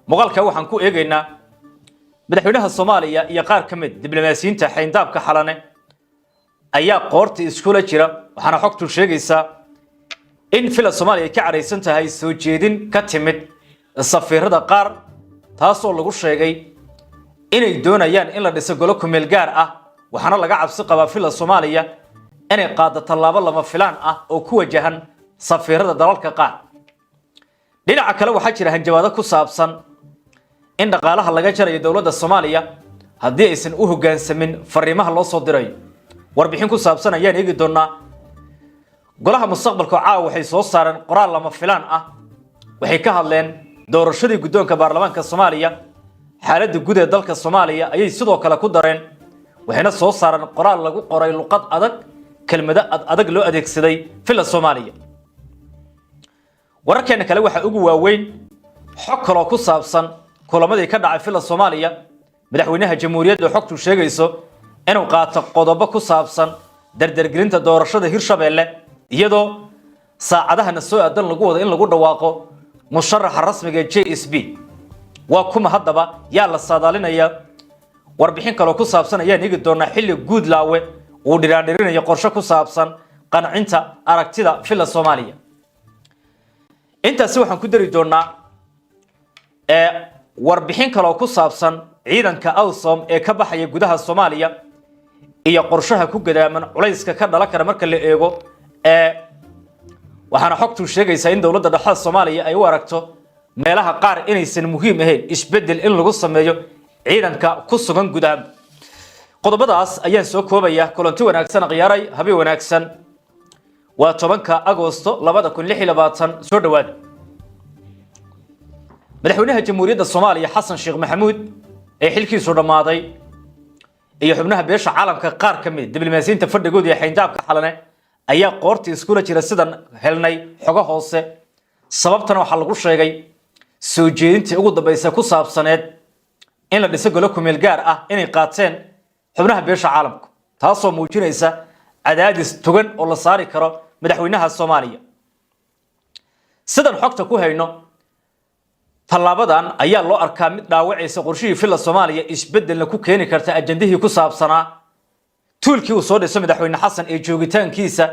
Muuqaalka waxaan ku eegaynaa madaxweynaha Soomaaliya iyo qaar ka mid diblomaasiyiinta xayndaabka Xalane ayaa qoorta iskula jira, waxaana xogtu sheegaysaa in Villa Soomaaliya ay ka caraysan tahay soo jeedin ka timid safiirada qaar, taasoo lagu sheegay inay doonayaan in la dhiso golo kumeel gaar ah. Waxaana laga cabsi qabaa Villa Soomaaliya inay qaaddo tallaabo lama filaan ah oo ku wajahan safiirada dalalka qaar. Dhinaca kale, waxaa jira hanjabaado ku saabsan in dhaqaalaha laga jarayo dowladda Soomaaliya haddii aysan u hoggaansamin fariimaha loo soo dirayo. Warbixin ku saabsan ayaan eegi doonaa. Golaha Mustaqbalka oo caawa waxay soo saareen qoraal lama filaan ah. Waxay ka hadleen doorashadii guddoonka baarlamaanka Soomaaliya, xaaladda guud ee dalka Soomaaliya ayay sidoo kale ku dareen, waxayna soo saareen qoraal lagu qoray luqad adag, kelmado ad adag loo adeegsaday Villa Soomaaliya. Wararkeena kale waxaa ugu waaweyn xog kaloo ku saabsan kulamadii ka dhacay Villa Soomaaliya, madaxweynaha jamhuuriyadda xogtu sheegayso inuu qaato qodobo ku saabsan dardargelinta doorashada Hirshabeelle, iyadoo saacadahana soo aadan lagu wado in lagu dhawaaqo musharaxa rasmiga JSP. Waa kuma haddaba yaa la saadaalinayaa? Warbixin kaloo ku saabsan ayaan eegi doonaa, xilli Guudlaawe uu dhiraandhirinayo qorshe ku saabsan qancinta aragtida Villa Soomaaliya. Intaasi waxaan ku dari doonaa warbixin kaloo ku saabsan ciidanka AUSSOM ee ka baxaya gudaha Soomaaliya iyo qorshaha ku gadaaman culayska ka dhalan kara marka la eego. Waxaana xogtu sheegaysaa in dowladda dhexda Soomaaliya ay u aragto meelaha qaar inaysan muhiim ahayn isbeddel in lagu sameeyo ciidanka ku sugan gudaha. Qodobadaas ayaan soo koobaya. Kulanti wanaagsan, khiyaaray, habeen wanaagsan. Waa 10-ka Agoosto 2026. Soo dhawaada. Madaxweynaha Jamhuuriyadda Soomaaliya Xasan Sheekh Maxamuud ee xilkiisu dhammaaday iyo xubnaha beesha caalamka qaar ka mid diblomaasiyiinta fadhigooda iyo xayndaabka Xalane ayaa qoorta iskula jira, sidan helnay xogo hoose. Sababtana waxaa lagu sheegay soo jeedintii ugu dambaysa ku saabsaneed in la dhiso golo kumeel gaar ah inay qaateen xubnaha beesha caalamka, taasoo muujinaysa cadaadis togan oo la saari karo madaxweynaha Soomaaliya. Sidan xogta ku hayno, tallaabadan ayaa loo arkaa mid dhaawacaysa qorshihii Villa Soomaaliya, isbeddelna ku keeni karta ajandihii ku saabsanaa tuulkii uu soo dhiso madaxweyne Xasan ee joogitaankiisa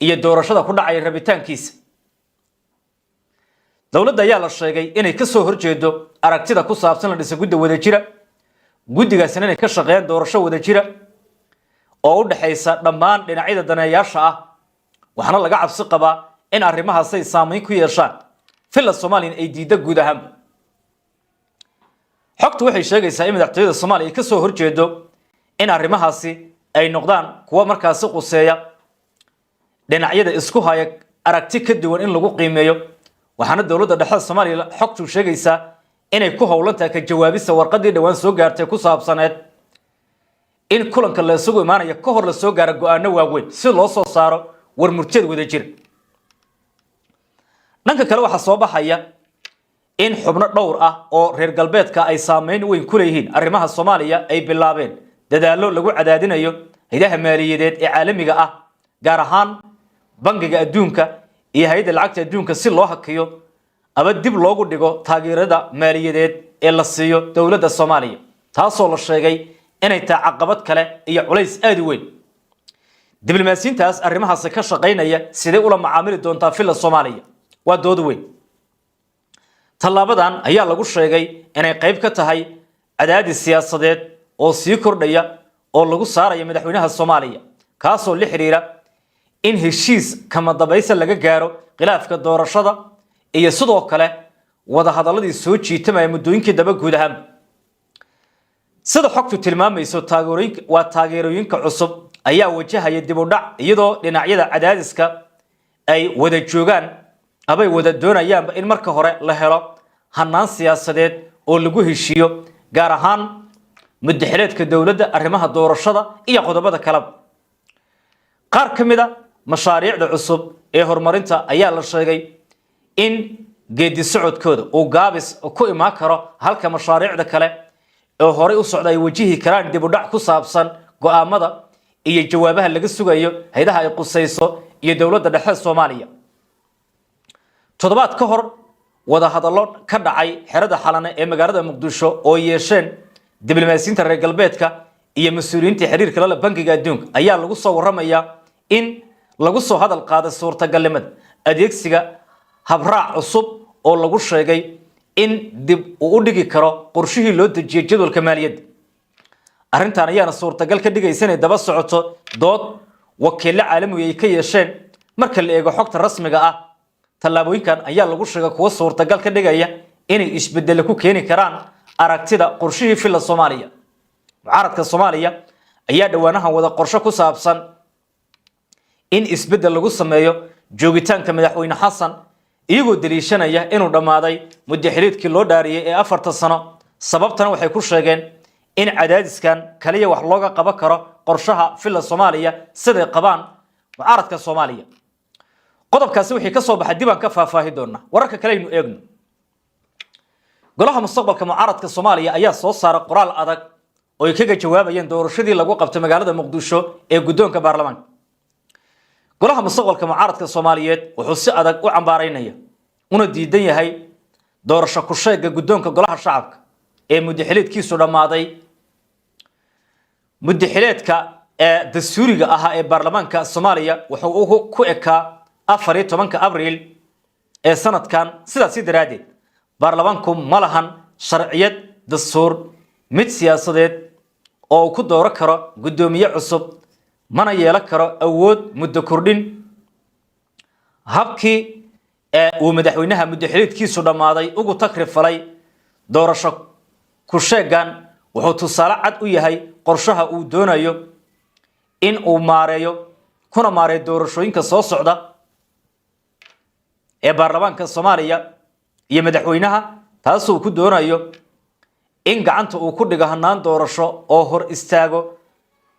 iyo doorashada ku dhacaya rabitaankiisa. Dowladda ayaa la sheegay inay ka soo horjeedo aragtida ku saabsan la dhisa guddi wadajira, guddigaasina inay ka shaqeeyaan doorasho wadajira oo u dhexaysa dhammaan dhinacyada daneeyaasha ah. Waxaana laga cabsi qabaa in arrimahaasay saameyn ku yeeshaan Villa Soomaliyan ay diidda guud ahaanba. Xogtu waxay sheegaysaa in madaxtooyada Soomaaliya ay ka soo horjeedo in arrimahaasi ay noqdaan kuwo markaasi quseeya dhinacyada isku haya aragti ka duwan in lagu qiimeeyo. Waxaana dowladda dhexda Soomaaliya xogtu sheegaysaa inay ku howlan tahay ka jawaabista warqadii dhowaan soo gaartay ku saabsaneed in kulanka la isugu imaanaya ka hor la soo gaaro go-aano waaweyn si loo soo saaro war murtiyad wadajir. Dhanka kale, waxaa soo baxaya in xubno dhowr ah oo reer galbeedka ay saameyn weyn ku leeyihiin arrimaha Soomaaliya ay bilaabeen dadaallo lagu cadaadinayo hay'adaha maaliyadeed ee caalamiga ah, gaar ahaan Bangiga Adduunka iyo Hay-adda Lacagta Adduunka, si loo hakiyo ama dib loogu dhigo taageerada maaliyadeed ee la siiyo dowladda Soomaaliya, taasoo la sheegay inay tahay caqabad kale iyo culays aada u weyn. Diblomaasiyiintaas arrimahaasi ka shaqaynaya sidee ula macaamili doontaa Villa Soomaaliya? Waa dood weyn. Tallaabadan ayaa lagu sheegay inay qayb ka tahay cadaadis siyaasadeed oo sii kordhaya oo lagu saarayo madaxweynaha Soomaaliya, kaasoo la xiriira in heshiis kama dambaysa laga gaaro khilaafka doorashada iyo sidoo kale wadahadaladii soo jiitamaya muddooyinkii daba guud ahaanba. Sida xogtu tilmaamayso, taageerooyinka waa taageerooyinka cusub ayaa wajahaya dib u dhac, iyadoo dhinacyada cadaadiska ay wada joogaan abay wada doonayaanba in marka hore la helo hanaan siyaasadeed oo lagu heshiiyo, gaar ahaan muddaxileedka dowladda, arrimaha doorashada iyo qodobada kaleba. Qaar ka mid a mashaariicda cusub ee horumarinta ayaa la sheegay in geedi socodkooda uu gaabis ku imaan karo, halka mashaariicda kale oo horey u socda ay wajihi karaan dib u dhac ku saabsan go'aamada iyo jawaabaha laga sugayo hay'adaha ay qusayso iyo dowladda dhexe Soomaaliya. Toddobaad ka hor Wadahadallo ka dhacay xerada Xalane ee magaalada Muqdisho oo yeesheen diblomaasiyiinta reer galbeedka iyo mas-uuliyiinta xiriirka lala Bangiga Adduunka ayaa lagu soo waramayaa in lagu soo hadal qaaday suurtagalnimada adeegsiga habraac cusub oo lagu sheegay in dib uu u dhigi karo qorshihii loo dejiyey jadwalka maaliyadda. Arrintan ayaana suurtagal ka dhigaysa inay daba socoto dood wakiillo caalamigu ay ka yeesheen. Marka la eego xogta rasmiga ah, tallaabooyinkan ayaa lagu sheegay kuwo suurtagal ka dhigaya inay isbedele ku keeni karaan aragtida qorshihii Villa Soomaaliya. Mucaaradka Soomaaliya ayaa dhowaanahan wada qorshe ku saabsan in isbeddel lagu sameeyo joogitaanka Madaxweyne Xasan, iyagoo daliishanaya inuu dhammaaday muddo xiliidkii loo dhaariyey ee 4ta sano. Sababtana waxay ku sheegeen in cadaadiskan kaliya wax looga qaban karo qorshaha Villa Soomaaliya, siday qabaan mucaaradka Soomaaliya. Qodobkaasi wixii ka soo baxay dib aan ka faahfaahi doonaa. Wararka kale aynu eegno. Golaha Mustaqbalka Mucaaradka Soomaaliya ayaa soo saaray qoraal adag oo ay kaga jawaabayeen doorashadii lagu qabtay magaalada Muqdisho ee guddoonka baarlamaanka. Golaha Mustaqbalka Mucaaradka Soomaaliyeed wuxuu si adag u cambaaraynaya una diidan yahay doorasho ku-sheegga guddoonka Golaha Shacabka ee muddaxileedkiisu dhammaaday. Muddaxileedka ee dastuuriga ahaa ee baarlamaanka Soomaaliya wuxuu ku ekaa 14-ka Abriil ee sanadkan. Sidaasi daraaddeed, baarlamaanku ma lahan sharciyad dastuur, mid siyaasadeed oo uu ku dooran karo guddoomiye cusub, mana yeelan karo awood muddo kordhin. Habkii uu madaxweynaha muddaxileedkiisu dhammaaday ugu takrifalay doorasho ku-sheegan wuxuu tusaale cad u yahay qorshaha uu doonayo in uu maareeyo kuna maareeyo doorashooyinka soo socda ee baarlamaanka Soomaaliya iyo madaxweynaha, taasuu ku doonayo in gacanta uu ku dhigo hanaan doorasho oo hor istaago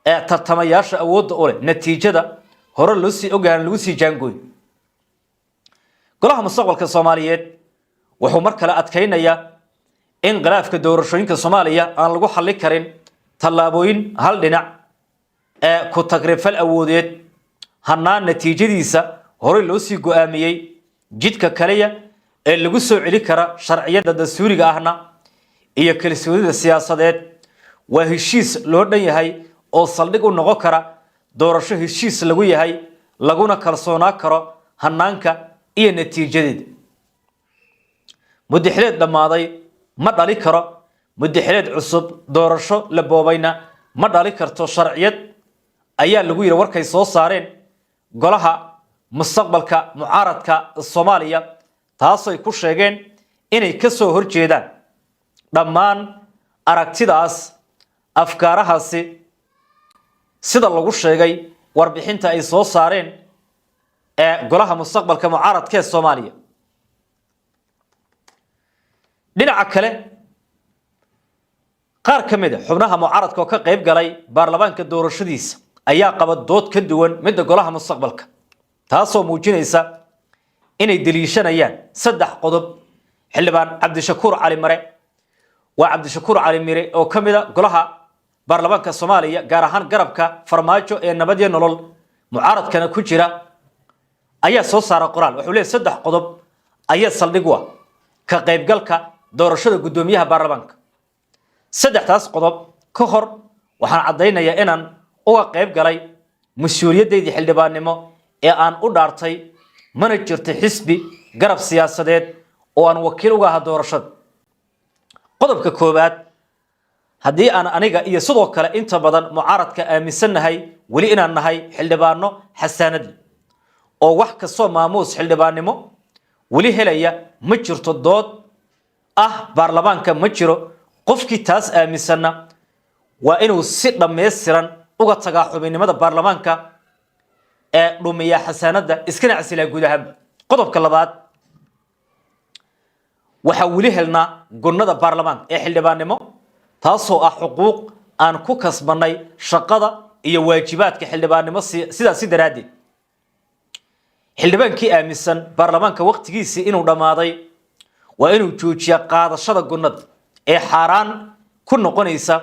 ee tartamayaasha awoodda u leh natiijada hore loo sii ogaan lagu sii jaangooyo. Golaha Mustaqbalka Soomaaliyeed wuxuu mar kale adkaynayaa in khilaafka doorashooyinka Soomaaliya aan lagu xallin karin tallaabooyin hal dhinac ee ku tagrifal awoodeed, hanaan natiijadiisa horey loo sii go'aamiyey. Jidka kaliya ee lagu soo celi kara sharciyada dastuuriga ahna iyo kalsoonida siyaasadeed waa heshiis loo dhan yahay oo saldhig u noqon kara doorasho heshiis lagu yahay, laguna kalsoonaa karo hanaanka iyo natiijadeeda. Muddaxileed dhammaaday ma dhali karo muddaxileed cusub, doorasho la boobayna ma dhali karto sharciyad, ayaa lagu yidhi warkay soo saareen Golaha Mustaqbalka Mucaaradka Soomaaliya, taasay ku sheegeen inay ka soo horjeedaan dhammaan aragtidaas, afkaarahaasi, sida lagu sheegay warbixinta ay soo saareen ee Golaha Mustaqbalka Mucaaradka ee Soomaaliya. Dhinaca kale, qaar ka mid a xubnaha mucaaradka oo ka qayb galay baarlamaanka doorashadiisa ayaa qaba dood ka duwan midda Golaha Mustaqbalka, taasoo muujinaysa inay deliishanayaan saddex qodob. Xildhibaan Cabdishakuur Cali Mare, waa Cabdishakuur Cali Mire oo ka mid a golaha baarlamaanka Soomaaliya, gaar ahaan garabka Farmaajo ee Nabad iyo Nolol, mucaaradkana ku jira, ayaa soo saara qoraal. Wuxuu leeyahy saddex qodob ayaa saldhig u ah ka qaybgalka doorashada guddoomiyaha baarlamaanka. Saddexdaas qodob ka hor, waxaan caddaynayaa inaan uga qayb galay mas-uuliyaddaydii xildhibaannimo ee aan u dhaartay, mana jirto xisbi, garab siyaasadeed oo aan wakiil uga aha doorashada. Qodobka koowaad, haddii aan aniga iyo sidoo kale inta badan mucaaradka aaminsannahay weli inaan nahay xildhibaano xasaanadle oo wax kastoo maamuus xildhibaannimo weli helaya, ma jirto dood ah baarlamaanka ma jiro. Qofkii taas aaminsanna waa inuu si dhammaystiran uga tagaa xubinnimada baarlamaanka ee dhumiya xasaanadda, iskana casilaa guud ahaanba. Qodobka labaad, waxaa weli helnaa gunnada baarlamaanka ee xildhibaannimo, taasoo ah xuquuq aan ku kasbannay shaqada iyo waajibaadka xildhibaannimo. Sidaasi daraaddeed, xildhibaankii aaminsan baarlamaanka waqtigiisii inuu dhammaaday waa inuu joojiyaa qaadashada gunnada ee xaaraan ku noqonaysa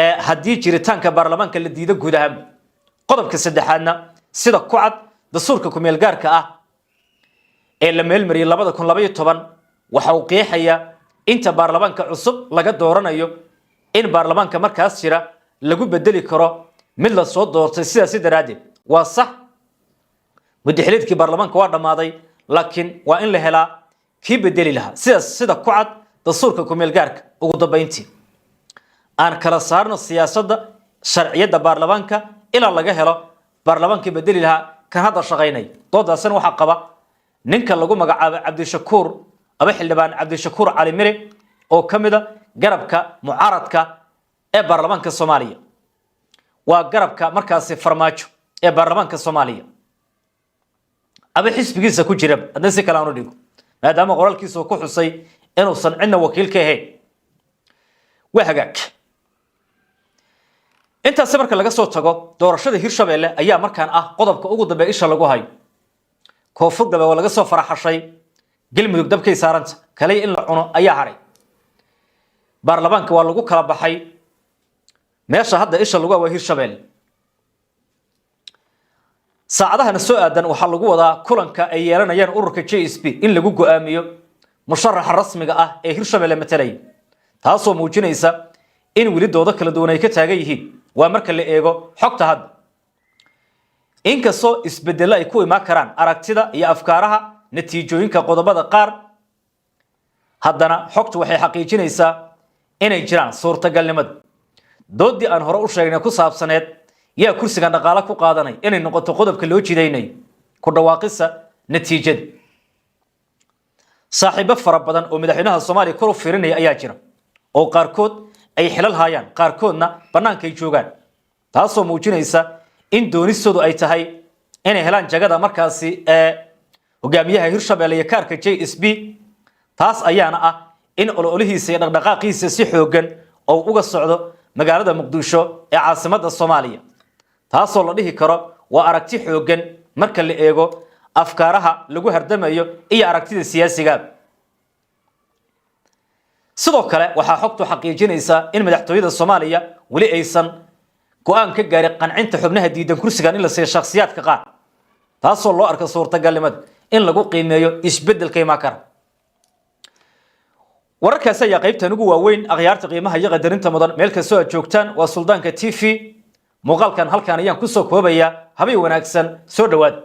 ee haddii jiritaanka baarlamaanka la diido guud ahaanba. Qodobka saddexaadna, sida ku cad dastuurka kumeel gaarka ah ee la meelmariyey 2012 Waxa uu qeexayaa inta baarlamaanka cusub laga dooranayo in baarlamaanka markaas jira lagu bedeli karo mid la soo doortay. Sidaasi daraaddeed waa sax, muddaxileedkii baarlamaanka waa dhammaaday, laakiin waa in la helaa kii bedeli lahaa, sidaas sida ku cad dastuurka kumeel gaarka. Ugu dambayntii, aan kala saarno siyaasadda sharciyadda baarlamaanka ilaa laga helo baarlamaankii bedeli lahaa kan hadda shaqaynaya. Doodaasina waxaa qaba ninka lagu magacaabo Cabdishakuur aba Xildhibaan Cabdishakuur Cali Mire oo ka mid a garabka mucaaradka ee baarlamaanka Soomaaliya. Waa garabka markaasi Farmaajo ee baarlamaanka Soomaaliya aba xisbigiisa ku jiraba, haddii si kale aan u dhigo, maadaama qoraalkiisa uu ku xusay inuusan cidna wakiil ka ahayn. Waa hagaag. Intaasi marka laga soo tago, doorashada Hirshabelle ayaa markaan ah qodobka ugu dambeeya isha lagu hayo. Koonfur Galbeed waa laga soo faraxashay, Galmudug dabkay saaranta, kaliya in la cuno ayaa haray. Baarlamaanka waa lagu kala baxay. Meesha hadda isha lagu waa Hirshabelle. Saacadahana soo aadan waxaa lagu wadaa kulanka ay yeelanayaan ururka JSP in lagu go'aamiyo musharaxa rasmiga ah ee Hirshabelle matalaya, taasoo muujinaysa in weli doodo kala duwan ay ka taagan yihiin. Waa marka la eego xogta hadda, inkastoo isbedello ay ku imaan karaan aragtida iyo afkaaraha natiijooyinka qodobada qaar, haddana xogtu waxay xaqiijinaysaa inay jiraan suurtagalnimada doodii aan hore u sheegnay ku saabsaneed yaa kursigan dhaqaale ku qaadanay inay noqoto qodobka loo jidaynayo ku dhawaaqisa natiijada. Saaxiibo fara badan oo madaxweynaha Soomaaliya kor u fiirinaya ayaa jira, oo qaarkood ay xilal haayaan, qaarkoodna bannaanka ay joogaan, taasoo muujinaysa in doonistoodu ay tahay inay helaan jagada markaasi ee hogaamiyaha Hirshabelle iyo kaarka JSP. Taas ayaana ah in ololihiisa iyo dhaqdhaqaaqiisa si xoogan oo uga socdo magaalada Muqdisho ee caasimadda Soomaaliya, taasoo la dhihi karo waa aragti xoogan marka la eego afkaaraha lagu hardamayo iyo aragtida siyaasiga. Sidoo kale waxaa xogtu xaqiijinaysaa in madaxtooyada Soomaaliya weli aysan go'aan ka gaarin qancinta xubnaha diidan kursigan in la siiyo shakhsiyaadka qaar, taasoo loo arka suurtagalnimada in lagu qiimeeyo isbeddelka imaan kara. Wararkaasi ayaa qaybtan ugu waaweyn. Akhyaarta qiimaha iyo qadarinta mudan, meel kastoo aad joogtaan, waa Suldaanka TV. Muuqaalkan halkan ayaan kusoo koobayaa. Habeen wanaagsan, soo dhowaada.